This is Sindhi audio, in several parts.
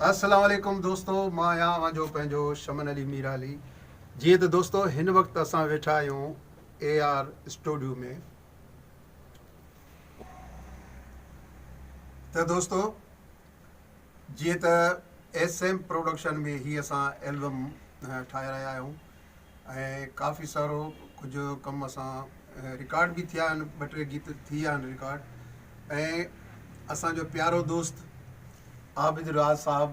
السلام عليڪم دوستو مان آهيان اوهان جو پنهنجو شمن علي ميرالي جيئن ته دوستو هن وقت اسان ويٺا آهيون اي آر اسٽوڊيو ۾ ته دوستو جيئن ته ايس ايم پروڊڪشن ۾ هي اسان البم ٺاهي رهيا آهيون ۽ ڪافي سارو ڪجهه ڪم اسان رڪارڊ به ٿيا آهن ٻه ٽي گيت ٿي ويا آهن رڪارڊ ۽ اسان جو پيارو دوست عابد راز صاحب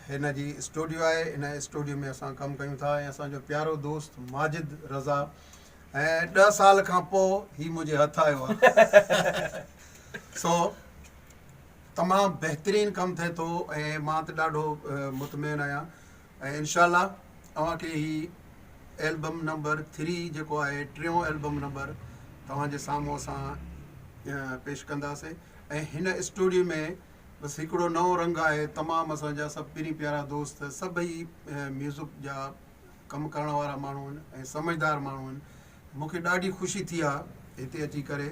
هن جي اسٽوڊيو آهي ان اسٽوڊيو ۾ اسان ڪم ڪيون ٿا ۽ اسان جو پيارو دوست ماجد رضا ۽ ڏهه سال کان پوء هي منهنجي هٿ آيو آهي سو تمام بهترين ڪم ٿئي ٿو ۽ مان ته ڏاڍو مطمئن آهيان ۽ انشاء الله اوهان کي هي البم نمبر ٿري جيڪو آهي ٽيون البم نمبر توهان جي سامهون اسان پيش ڪنداسين ۽ هن اسٽوڊيو ۾ بس هڪڙو نئون رنگ آهي تمام اسان جا سڀ پرين پيارا دوست سڀئي ميوزڪ جا ڪم ڪرڻ وارا ماڻهو آهن ۽ سمجهدار ماڻهو آهن مون کي ڏاڍي خوشي ٿي آ هتي اچي ڪري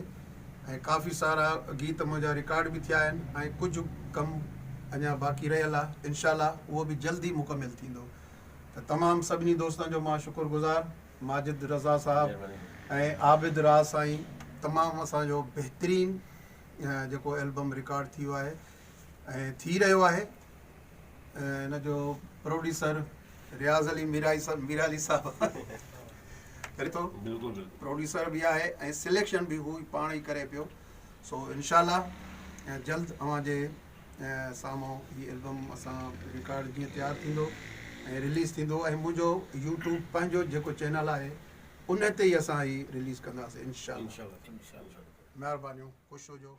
۽ ڪافي سارا گيت منهنجا رڪارڊ به ٿيا آهن ۽ ڪجهه ڪم اڃا باقي رهيل آ انشاء الله اهو به جلدي مڪمل ٿيندو ته تمام سڀني دوستن جو مان شڪر گذار ماجد رضا صاحب ۽ عابد راز سائين تمام اسان جو بهترين جيڪو البم رڪارڊ ٿي ويو آهي ۽ ٿي رهيو آهي هن جو پروڊيوسر رياض علي ميرائي صاحب ميرالي صاحب ڪري ٿو بلڪل بلڪل پروڊيوسر به آهي ۽ سليڪشن به هو پاڻ ئي ڪري پيو سو انشاء الله جلد اوهان جي سامهون هي البم اسان رڪارڊ جيئن تيار ٿيندو ۽ رليز ٿيندو ۽ منهنجو يوٽيوب پنهنجو جيڪو چينل آهي ان تي ئي اسان هي رليز ڪنداسين انشاء الله انشاء الله مهربانيون خوش هجو.